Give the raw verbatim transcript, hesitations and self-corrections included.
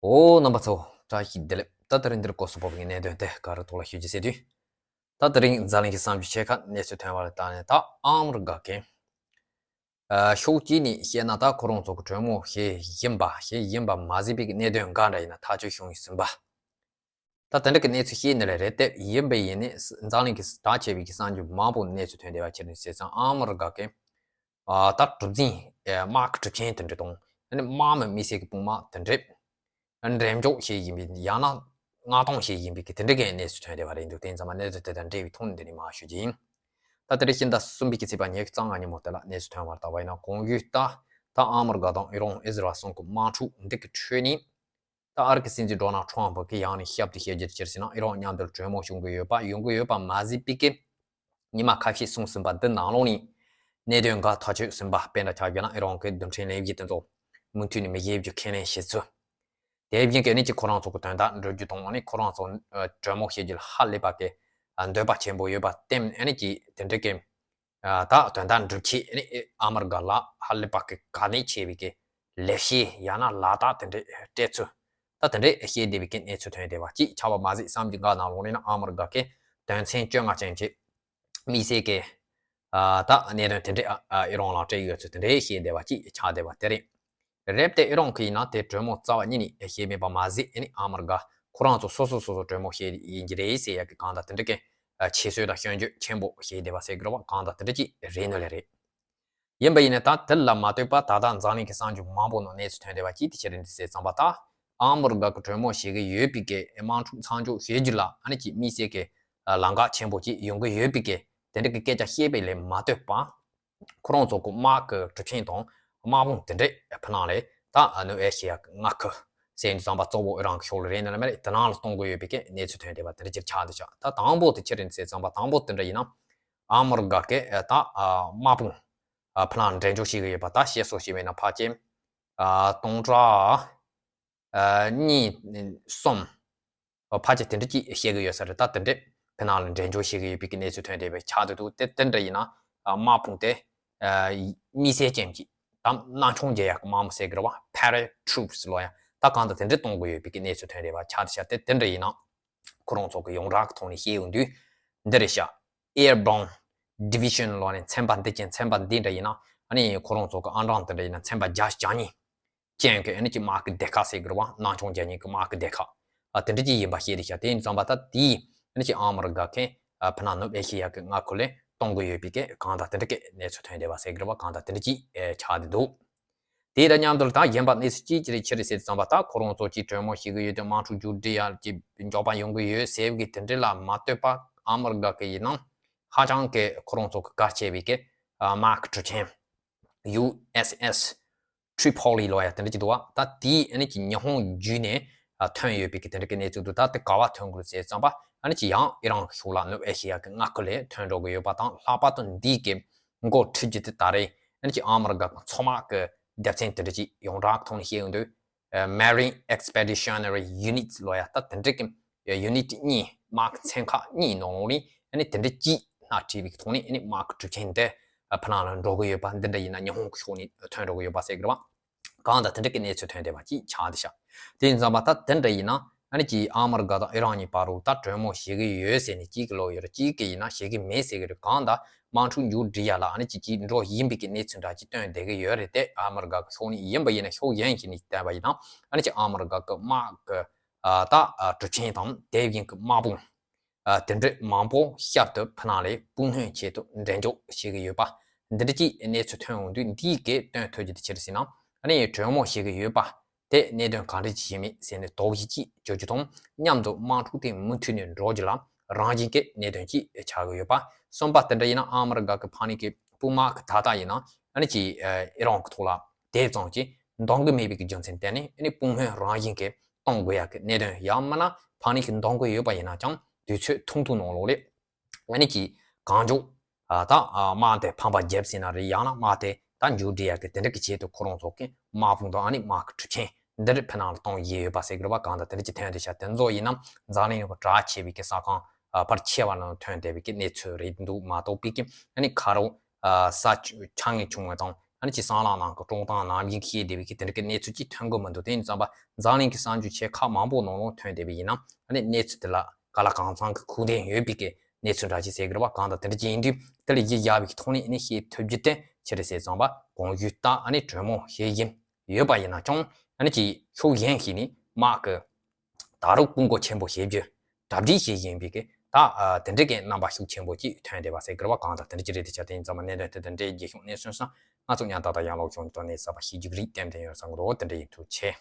ཨོ་རྣམ་པ་ཚོ། བཀྲ་ཤིས་བདེ་ལེགས། ད་དེ་རིང་འདིར་སྐོར་སུ་བབས་པའི་གནད་དོན་དེ་ག་རེ་ཐོག་ལ་ཞུ་རྒྱུ་ཟེར་དུས། ད་དེ་རིང་འཛམ་གླིང་གི་གསར་འགྱུར་ཆེ་ཁག་གནས་ཚུལ་ཐོན་པ་ལ་བལྟས་ནས། ད་ཨ་མི་རི་ཀ་གི་ཨ་ཕྱོགས་གཅིག་ནས་བཤད་ན། ད་ཁོ་རང་ཚོ་གི་གྲོས་མོལ་བྱས་ཡིན་པ་བྱས་ཡིན་པ་མ་ཟིན་པའི་གནད་དོན་འགའ་འདྲ་ཡིན་ན་ཐག་གཅོད་བྱུང་ཡོད་ཟིན་པ། ད་དེ་འདྲ་གི་གནས་ཚུལ་བཤད་ནི་ལ་རེད་དེ། ཡིན་པ་ཡིན་ནས་འཛམ་གླིང་གི་གྲགས་ཆེ་བའི་གི་གསར་འགྱུར་མང་པོ་གནས་ཚུལ་ཐོན་བསྡད་པ་ཕྱིར་ནས་བཤད་ཙང་། ཨ་མི་རི་ཀ་གི་ཨ་ད་གྲུ་གཟིངས་ཨེ་དམག་གི་གྲུ་ཆེན་དེ་འདྲ་དང་། ཨ་ནི་དམག་མི་མི་སེར་གི་དཔུང་དམག་དེ་འདྲ། ཨ་ནི་འགྲེམས་འཇོག་བྱས་ཡིན་པའི་ཡང་ན་མངགས་གཏོང་བྱས་ཡིན་པའི་གི་དེ་འདྲ་གི་གནས་ཚུལ་ཐོན་བསྡད་པ་རེད་འདུག་དེ་ཡིན་ཙང་མ་གནས་ཚུལ་དེ་དང་འབྲེལ་བའི་ཐོག་ནས་འདི་ནས་མར་ཞུ་རྒྱུ་ཡིན། ད་དེ་རིང་ཕྱི་ཟླ་གསུམ་པའི་གི་ཚེས་པ་ཉི་ཤུ་རྩ་ལྔ་ཉིན་མོ་དེ་ལ་གནས་ཚུལ་ཐོན་པར་བལྟས་པ་ཡིན་ན། གོང་ཞུས་ལྟར་ད་ཨ་མི་རི་ཀ་དང་ཨི་རན་ཨི་ཟི་རལ་གསུམ་གི་དམག་འཁྲུག་འདི་གི་ཁྲོད་ནས། ད་ཨ་རི་གི་སྲིད་འཛིན་ཌོ་ནལ་ཊམ་ཕ་གིས་ཡང་ནས་ཞབས་ཏོག་བྱེད་རྒྱུ་དེ་ཕྱིར་ཟེར་ན། ཨི་རན་མཉམ་དུ་གྲོས་མོལ་བྱུང་གི་ཡོད་པ། ཡོང་གི་ཡོད་པ་མ་ཟད་པའི་གི་ཉི་མ་ཁ་ཤས་སོང་ཟིན་པ་འདི་ནང་ལོགས་ནས་གནད་དོན་འགའ་ཐག་གཅོད་ཟིན་པ། དཔེར་ན་ཆ་བཞག་ན་ཨི་རན་གི་རྡུལ་ཕྲན་ལས་གཞི་དེ་ཚོ་མུ་མཐུད་ནས་མི་བཞེས་རྒྱུ་ཁས་ལེན་བྱས་ཚུལ། དེ་བཞིན་གི་ཨ་ནི་ཅིག་ཁོ་རང་ཚོ་གི་དོན་དག་འགྲུབ་རྒྱུ་དང་། ཨ་ནི་ཁོ་རང་ཚོ་ཨ་གྲོས་མོལ་བྱེད་རྒྱུ་ལ་ཧ་ལས་པ་གི་ཨ་འདོད་པ་ཆེན་པོ་ཡོད་པར་བརྟེན། ཨ་ནི་ཅིག་དེ་འདྲ་གི་ཨ་ད་དོན་དག་འགྲུབ་ཆེད་ཨ་ནི་ཨ་མི་རི་ཀ་ལ་ཧ་ལས་པ་གི་དཀའ་གནད་ཆེ་བའི་གི་ལས་བྱེད་ཡང་ན་ལག་རྟགས་དེ་འདྲ་སྤྲད་ཚུལ། ད་དེ་འདྲ་བཤད་བསྡད་པའི་གི་གནས་ཚུལ་ཐོན་བསྡད་པ་ཅིག་ཆགས་པ་མ་ཟད། གཤམ་གྱི་འགའ་ནང་ལོགས་ནས་ཨ་མི་རི་ཀ་གི་དོན་ཚན་བཅོ་ལྔ་ཅན་གྱི་དམིགས་བསལ་གྱི་ཨ་ད་གནད་དོན་དེ་འདྲ་ཨ་ཨི་རན་ལ་སྤྲད་ཡོད་ཚུལ་དེ་འདྲ་བཤད་བསྡད་པ་ཅིག་ཆགས་བསྡད་པ་དེ་རེད། རེད་དེ། ཨི་རན་གྱིས་ཡིན་ན་དེ་གྲོས་མོལ་རྩ་བ་ཉིད་ནས་བྱས་མེད་པ་མ་ཟད། ཨ་ནི་ཨ་མི་རི་ཀ་ཁོ་རང་ཚོ་སོ་སོ་སོ་སོ་གྲོས་མོལ་བྱས་ཡིན་གྱི་རེད་ཟེར་ཡག་གི་གང་ལྟར་དེ་འདྲ་གི་ཨ་ཁྱད་གསོད་དང་སྐྱོན་བརྗོད་ཆེན་པོ་བྱས་བསྡད་པ་ཟེར་གི་རེད་པ། གང་ལྟར་དེ་འདྲ་ཅིག་རེད་ནི་ལས་རེད། ཡིན་པ་ཡིན་ནའི་ད་དེ་ལ་མ་ལྟོས་པར་ད་ལྟ་འཛམ་གླིང་གི་གསར་འགྱུར་མང་པོ་ནང་གནས་ཚུལ་ཐོན་བསྡད་པ་ཅིག་དེ་ཕྱིར་འདི་ཟེར་ཙམ་པ། ད་ཨ་མི་རི་ཀ་གི་གྲོས་མོལ་བྱེད་ཀྱི་ཡོད་པའི་གི་དམག་འཁྲུག་མཚམས་འཇོག་བྱེད་རྒྱུ་ལ་ཨ་ནི་ཅིག་དམིགས་བསལ་གྱི་ལམ་ཁ་ཆེན་པོ་ཅིག་ཡོང་གི་ཡོད་པའི་གི་དེ་འདྲ་གི་སྐད་ཆ་བཤད་པ་ལས་མ་ལྟོས་པར། ཁོ་རང་ཚོ་གི་དམག་གི་གྲུ་ཆེན་དང་དམག་དཔུང་དེ་འདྲས་ཕུ་ནང་ལས་ད་ནུབ་ཨེ་ཤི་ཡ་གི་མངའ་ཁུལ་ཟེར་དུས་ཙམ་པ་གཙོ་བོ་ཨི་རན་གྱི་ཕྱོགས་ལ་རེད་ནི་ལ་མ་རེད། དེ་ནང་ལ་གཏོང་གི་ཡོད་པའི་གི་གནས་ཚུལ་ཐོན་བསྡད་པ་དེ་འདྲ་ཅིག་ཆགས་འདུག་ཤག་ད་དང་པོ་དེ་ཕྱིར་ཟེར་ཙམ་པ། དང་པོ་དེ་འདྲ་ཡིན་ན་ཨ་མི་རི་ཀ་གི་ད་དམག་དཔུང་ཕུ་ནང་འགྲེམས་འཇོག་བྱེད་ཀྱི་ཡོད་པ། ད་བཤད་སྲོལ་ཞིག་མེད་ན་ཕལ་ཆེར་སྟོང་ཕྲག་ཨ་གཉིས་གསུམ། ཨ་ཕལ་ཆེར་དེ་འདྲ་ཅིག་བཤད་གི་ཡོད་ས་རེད། ད་དེ་འདྲས་ཕུ་ནང་ལ་འགྲེམས་འཇོག་བྱེད་གི་ཡོད་པའི་གི་གནས་ཚུལ་ཐོན་བསྡད་པའི་ཆགས་བསྡད་འདུག་དེ་དེ་འདྲ་ཡིན་ན་ཨ་དམག་དཔུང་དེ་ཨ་དམིགས་བསལ་ཅན་གྱི་དམ་གནམ་མཚོ་རྒྱག་ཡག་གི་དམག་དཔུང་ཟེར་གི་རེད་པ། Parachutes ལོ་ཡ། ད་གང་ལྟར་དེ་འདྲས་གཏོང་གི་ཡོད་པའི་གི་གནས་ཚུལ་ཐོན་བསྡད་པ་ཆགས་བསྡད་ཤག་དེ་དེ་འདྲ་ཡིན་ན་ཁོ་རང་ཚོ་གི་ཡོངས་གྲགས་གི་ཐོག་ནས་བཤད་ཡོང་དུས་འདི་རེད་ཤག Airborne Division ལོ་ནས་ཚན་པ་འདི་ཅན་ཚན་པ་འདི་འདྲ་ཡིན་ན་ཨ་ནི་ཁོ་རང་ཚོ་གི་ཨང་གྲངས་དེ་འདྲ་ཡིན་ན་ཚན་པ་བརྒྱ་བཞི་ཅན་གྱི་ཨ་ནི་ཅིག་དམག་གི་སྡེ་ཁག་ཟེར་གི་རེད་པ། གནམ་མཚོ་རྒྱག་མཁན་གྱི་དམག་གི་སྡེ་ཁག་ཨ་དེ་འདྲ་ཅིག་ཡིན་པ་བཤད་དེ་ཤག་དེ་ཡིན་ཙམ་པ་ད་དེ་ཨ་ནི་ཅིག་ཨ་མི་རི་ཀ་གིས་ཨ་ཕུ་ནང་ནུབ་ཨེ་ཤི་ཡ་གི་མངའ་ཁུལ་ལ་གཏོང་གི་ཡོད་པའི་གི་གང་ལྟར་དེ་འདྲ་གི་གནས་ཚུལ་ཐོན་བསྡད་པ་ཟེར་གི་རེད་པ། གང་ལྟར་དེ་འདྲ་ཅིག་ཨེ་ཆགས་བསྡད་འདུག་དེ་དང་མཉམ་དུ་ད་གཞན་པ་གནས་ཚུལ་ཅིག་ཅི་རེད་ཅི་རེད་ཟེར་ཙམ་པ། ད་ཁོ་རང་ཚོ་ཅིག་གྲོས་མོལ་བྱེད་གི་ཡོད་དེ་དམག་འཁྲུག་མཇུག་སྒྲིལ་ཡག་ཅིག་མགྱོགས་པ་ཡོང་གི་ཡོད་ཟེར་གི་དེ་འདྲ་ལ་མ་ལྟོས་པར་ཨ་མི་རི་ཀ་གི་ཡིན་ན་ཧ་ཅང་གི་ཁོ་རང་ཚོ་གི་གལ་ཆེ་བའི་གི་ཨ་དམག་གི་གྲུ་ཆེན་ཡུ་ཨེསི་ཨེསི་Tripoli ལོ་ཡ་དེ་འདྲ་ཅིག་འདུག་པ། ད་དེ་ཨ་ནི་ཅིག་ཉི་ཧོང་བརྒྱུད་ནས་ཨ་ཐོན་ཡོད་པའི་གི་དེ་འདྲ་གི་གནས་ཚུལ་འདུག་ད་དེ་ག་པར་ཐོན་གི་རེད་ཟེར་ཙམ་པ། ཨ་ནི་ཅིག་ཡང་ཨི་རན་གི་ཕྱོགས་ལ་ནུབ་ཨེ་ཤི་ཡ་གི་མངའ་ཁུལ་ལ་ཐོན་འགྲོ་གི་ཡོད་པ་དང་། ལྷག་པར་དུ་འདི་གི་འགོ་ཁྲིད་རྒྱུ་དེ་ད་རེས་ཨ་ནི་ཅིག་ཨ་མི་རི་ཀ་གི་མཚོ་དམག་གི་སྡེ་ཚན་དེ་འདྲ་ཅིག་ཡོངས་གྲགས་ཐོག་ནས་བཤད་ཡོང་དུས། ཨ་Marine Expeditionary Units ལོ་ཡ། ད་དེ་འདྲ་གི་ཡུ་ནིཊ་གཉིས། དམག་ཚན་ཁག་གཉིས་ནང་ལོགས་ནས་ཨ་ནི་དེ་འདྲ་གཅིག་སྣེ་ཁྲིད་པའི་ཐོག་ནས་ཨ་ནི་དམག་གི་གྲུ་ཆེན་དེ་ཨ་ཕུ་ནང་ལ་འགྲོ་གི་ཡོད་པ། འདི་འདྲ་ཡིན་ན་ཉི་ཧོང་གི་ཕྱོགས་ནས་ཐོན་འགྲོ་གི་ཡོད་པ་ཟེར་གི་རེད་པ། གང་ལྟར་དེ་འདྲ་གི་གནས་ཚུལ་ཐོན་བསྡད་པ་ཅིག་ཆགས་བསྡད་ཤག་དེ་ཡིན་ཙམ་པ་ད་དེ་འདྲ་ཡིན་ན་ཨ་ནི་ཅིག་ཨ་མི་རི་ཀ་དང་ཨི་རན་གཉིས་བར་དུ་ད་གྲོས་མོལ་བྱེད་གི་ཡོད་ཟེར་ནས་གཅིག་གི་ལོག་ཡོད་རེད། གཅིག་གི་ཡིན་ན་བྱེད་གི་མེད་ཟེར་གི་རེད། གང་ལྟར་དམག་འཁྲུག་མཇུག་སྒྲིལ་ཡག་ལ་ཨ་ནི་ཅིག་ཅིག་འགྲོ་བཞིན་པའི་གི་གནས་ཚུལ་འདྲ་ཅིག་སྟོན་བསྡད་གི་ཡོད་རེད་དེ། ཨ་མི་རི་ཀ་གི་ཕྱོགས་ནས། ཡིན་པ་ཡིན་ན་ཕྱོགས་གཞན་ཞིག་ནས་བལྟས་པ་ཡིན་ན་ཨ་ནི་ཅིག་ཨ་མི་རི་ཀ་གི་དམག་གི་ཨ་ད་ཨ་གྲུ་ཆེན་དང་དེ་བཞིན་གྱི་དམག་དཔུང་ཨ་དེ་འདྲ་མང་པོ་ཞབས་ཏོག་ཕུ་ནང་ལ་སྤུངས་སྣོན་ཆེད་དུ་འགྲེམས་འཇོག་བྱེད་ཀྱི་ཡོད་པ་འདི་འདྲ་ཅིག་གནས་ཚུལ་ཐོན་ཡོང་དུས། འདིས་ག་རེ་སྟོན་ཐུབ་ཀྱི་འདུག་ཟེར་ན། ཨ་ནི་གྲོས་མོལ་བྱེད་ཀྱི་ཡོད་པ་དེ་གནད་དོན་གང་འདྲ་ཅིག་ཡིན་མིན་ཟེར་ནས་དོགས་གཞི་ཅིག་གཅོད་རྒྱུ་དང་། མཉམ་དུ་དམག་འཁྲུག་དེ་མུ་མཐུད་ནས་འགྲོ་རྒྱུ་ལ་རང་བཞིན་གྱི་གནད་དོན་ཅིག་ཆགས་ཀྱི་ཡོད་པ། གསུམ་པ་དེ་འདྲ་ཡིན་ན་ཨ་མི་རི་ཀ་གི་ཕ་ནི་གི་དཔུང་དམག་གི་ད་ལྟ་ཡིན་ན་ཨ་ནི་ཅིག་ཨི་རན་གྱི་ཐོག་ལ་དེ་ཙམ་ཅིག་འདང་གི་མེད་པའི་གི་རྒྱུ་མཚན་བརྟེན་ནས་ཨ་ནི་དཔུང་སྣོན་རང་བཞིན་གྱིས་གཏོང་དགོས་ཡག་གི་གནད་དོན། ཡང་མིན་ན་ཕ་ནི་གི་འདང་གི་ཡོད་པ་ཡིན་ན་ཀྱང་དུས་ཚོད་ཐུང་ཐུང་ནང་ལོགས་ལ་ཨ་ནི་ཅིག་གང་མགྱོགས་ཨ་ད་ཨ་དམག་དེ་ཕམ་པ་བརྒྱབ་ཟེར་ན་རེད། ཡང་ན་དམག་དེ་ད་མཇུག་སྒྲིལ་ཡག་གི་དེ་འདྲ་གི་ཆེད་དུ་ཁོ་རང་ཚོ་གི་དམག་དཔུང་དང་ཨ་ནི་དམག་གི་གྲུ་ཆེན་འདི་འདྲ་ཕུ་ནང་ལ་གཏོང་བཞིན་ཡོད་པ་ཟེར་གི་རེད་པ། གང་ལྟར་དེ་འདྲ་ཅིག་ཐོན་བསྡད་ཤག་དེ་ཚོ་ཡིན་ན་འཛམ་གླིང་ནང་གི་གྲགས་ཆེ་བའི་གི་གསར་ཁང་ཨ་ཕལ་ཆེ་བ་ནང་ཐོན་བསྡད་པའི་གི་གནས་ཚུལ་རེད་འདུག་མ་གཏོགས་པའི་གི་ཨ་ནི་ཁ་རོག་ཨ་ས་ཆ་ཆ་ངེས་བྱུང་བ་དང་ ཨ་ནི་ཅིག་སྲང་ལམ་ནང་གི་ཀྲོང་ཐང་ནང་བཞིན་བཤད་བསྡད་པའི་གི་དེ་འདྲ་གི་གནས་ཚུལ་ཅིག་ཐོན་གི་མི་འདུག་དེ་ཡིན་ཙམ་པ་འཛམ་གླིང་གི་གསར་འགྱུར་ཆེ་ཁག་མང་པོ་ནང་ལོགས་ཐོན་བསྡད་པ་ཡིན་ན་ཨ་ནི་གནས་ཚུལ་དེ་ལ་ག་ལ་གང་འཚམ་གི་ཁུངས་ལྡན་ཡོད་པའི་གི་གནས་ཚུལ་འདྲ་ཅིག་ཟེར་གི་རེད་བ། གང་དང་དེ་འདྲ་ཅིག་ཡིན་དུས་དེ་ལ་གཞི་བཞག་པའི་གི་ཐོག་ནས་ཨ་ནི་བཤད་ཐུབ་རྒྱུ་དེ་ཆི་རེད་ཟེར་ཙམ་པ་གོང་ཞུས་ལྟར་ཨ་ནི་གྲོས་མོལ་བྱེད་བཞིན་ཡོད་པ་ཡིན་ན་ཀྱང་ཨ་ནི་ཅིག་ཕྱོགས་གཞན་ཞིག་ནས་དམག་གི་ད་རུང་ཀུན་སྒོ་ཆེན་པོ་བྱེད་རྒྱུ་གྲ་སྒྲིག་བྱེད་བཞིན་པའི་གི་ད་ཨ་དེ་འདྲའི་གི་རྣམ་པ་ཤུགས་ཆེན་པོ་ཅིག་ཐོན་བསྡད་པ་ཟེར་གི་རེད་བ། གང་དང་དེ་འདྲ་ཅིག་རེད། དེ་ཆ་དེ་ཡིན་ཙམ་པ་གནད་དོན་དེ་དང་འབྲེལ་རྒྱས་ཤོག་གནས་ཚུལ་སོང་ང་ཚོ་ཉམ་ཐག་དང་ཡང་ལོག་བྱུང་དོན་གནས་ཚུལ་པ་ཤེས་རྒྱུ་རིགས་ལྟེམ་ལྟེམ་ཡོད་བསམ་གི་འདུག་དེ་འདྲ་ཡིན་ཐུགས་ཆེ།